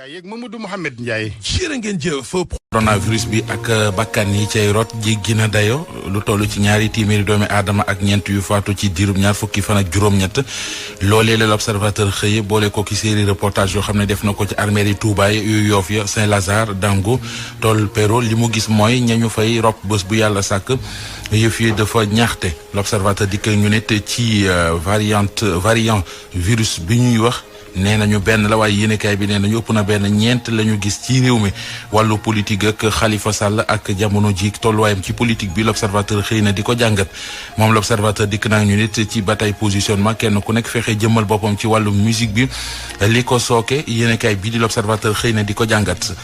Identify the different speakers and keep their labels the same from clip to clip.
Speaker 1: yeeg Mamadou Mouhamed Ndiaye.
Speaker 2: jërë ngeen jëf. coronavirus bi ak bakkan yi cay rot jéggi na dayo lu toll ci ñaari téeméeri doomi aadama ak ñeent yu faatu ci diirub ñaar fukki fan ak juróom-ñett loolee la l'observateur xëye boole ko ki série reportage yoo xam ne def na ko ci armée yi Touba yu Yoff ya Saint-Lazare Dangu Tol Pero li mu gis mooy ñañu fay rob bés bu yàlla sàkk yëf yi dafa ñaxte l'observateur di ko ñu nit ci variant virus bi ñuy wax. nee nañu benn la waaye yéenekaay bi nee nañu ëpp na benn ñeent la ñu gis ci réew mi wàllu politique ak Khalifa Sall ak jamono ji tolluwaayam ci politique bi l'observateur xëy na di ko jàngat moom l'observateur dikk naa ñu nit ci bataille positionnement kenn ku nekk fexe jëmmal boppam ci wàllu musique bi li ko sooke yéenekaay bi di l'observateur xëy na di ko jàngat.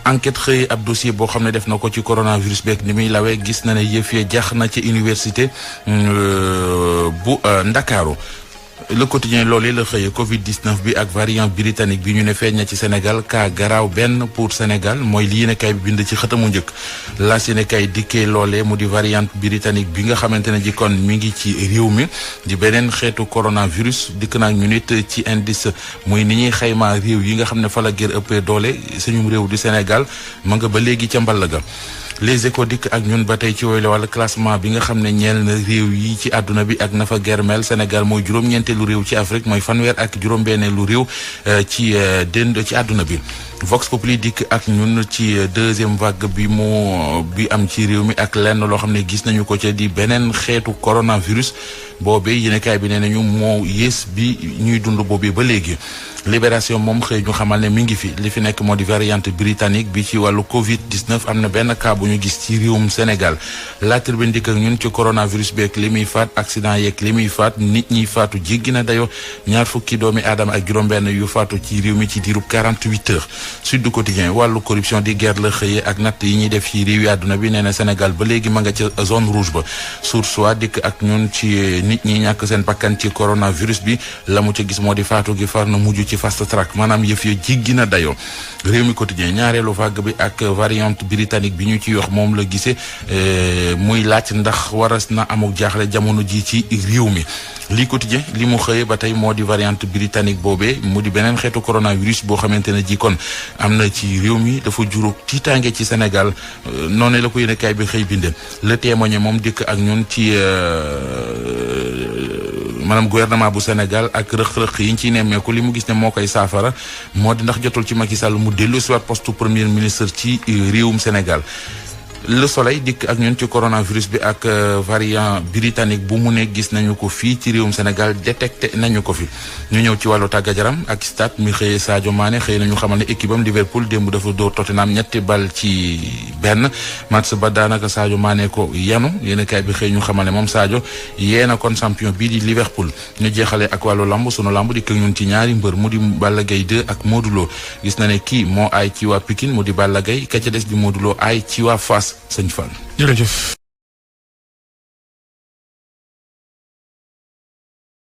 Speaker 2: enquête xëy ab dossier boo xam ne def na ko ci coronavirus beeg ni muy lawee gis na ne yëf ya jax na ci université bu Ndakaaru le quotidien loolee la xëyee Covid 19 bi ak variant britannique bi ñu ne feeñ na ci Sénégal cas garaaw benn pour Sénégal mooy li yéenekaay bi bind ci xëtamu njëkk laas yéenekaay dikkee loolee mu di variante britannique bi nga xamante ne ji kon mi ngi ci réew mi di beneen xeetu coronavirus dikk naag ñu nit ci indice muy ni ñuy xaymaa réew yi nga xam ne fa la gër ëppee doole suñum réew di Sénégal ma nga ba léegi ca mball ga. Les Échos dikk ak ñun ba tey ci woy la wàllu classement bi nga xam ne ñeel na réew yi ci àdduna bi ak nafa germel Sénégal mooy juróom-ñeenteelu réew ci Afrique mooy fanweer ak juróom-benneelu réew ci àdduna bi. Vox Populi dikk ak ñun ci deuxième vague bi am ci réew mi ak lenn loo xam ne gis nañu ko ca di beneen xeetu coronavirus boobee yéenekaay bi nee nañu moo yées bi ñuy dund boobee ba léegi. Libération moom xëy ñu xamal ne mi ngi fi li fi nekk moo di variante britannique bi ci wàllu Covid 19 am na benn cas bu ñu gis ci réewum Sénégal La Tribune dikk ak ñun ci coronavirus beeg li muy faat accident yeeg li muy faat nit ñi faatu jéggi na dayo ñaar fukki doomi aadama ak juróom-benn yu faatu ci réew mi ci diirub 48 heures. Sud du Quotidien wàllu corruption di guerre la xëyee ak natt yi ñuy def ci réew yi àdduna bi nee na Sénégal ba léegi ma nga ca zone rouge ba Source A dikk ak ñun ci nit ñi ñàkk seen bakkan ci coronavirus bi la mu ca gis moo di faatu gi far na mujj ci fast track maanaam yëf ya jéggi na dayoo réew mi quotidien ñaareelu vague bi ak variante britannique bi ñu ci wax moom la gisee muy laaj ndax waras na amuk jaaxle jamono ji ci réew mi lii quotidien li mu xëyee ba tey moo di variante britannique boobee mu di beneen xeetu coronavirus boo xamante ne ji kon am na ci réew mi dafa juru tiitaange ci Sénégal noonu la ko yéenekaay bi xëy binde Le Témoin moom dikk ak ñun ci maanaam gouvernement bu Sénégal ak rëq-rëq yi ñu ciy nemmeeku li mu gis ne moo koy saafara moo di ndax jotul ci Macky Sall mu dellu si waat poste premier ministre ci réewum Sénégal. Le Soleil dikk ak ñun ci coronavirus bi ak variant britannique bu mu ne gis nañu ko fii ci réewum Sénégal détecté nañu ko fi ñu ñëw ci wàllu tàggat yaram ak stade mi xëyee Sadio Mané xëy nañu xamal ne équipe am Liverpool démb dafa dóor Tottenham 2-0 ci benn match ba daanaka Sadio Mané ko yenu yéenekaay bi xëy ñu xamal ne moom Sadio yéena kon champion bii di Liverpool ñu jeexalee ak wàllu lamb sunu lamb dikk ak ñun ci ñaari mbër mu di Balla Gaye 2 ak Modou Lo gis na ne kii moo aay ci waa Pikine mu di Balla Gaye ka ca des di Modou Lo aay ci waa Fass Sëñ Fall. jërëjëf.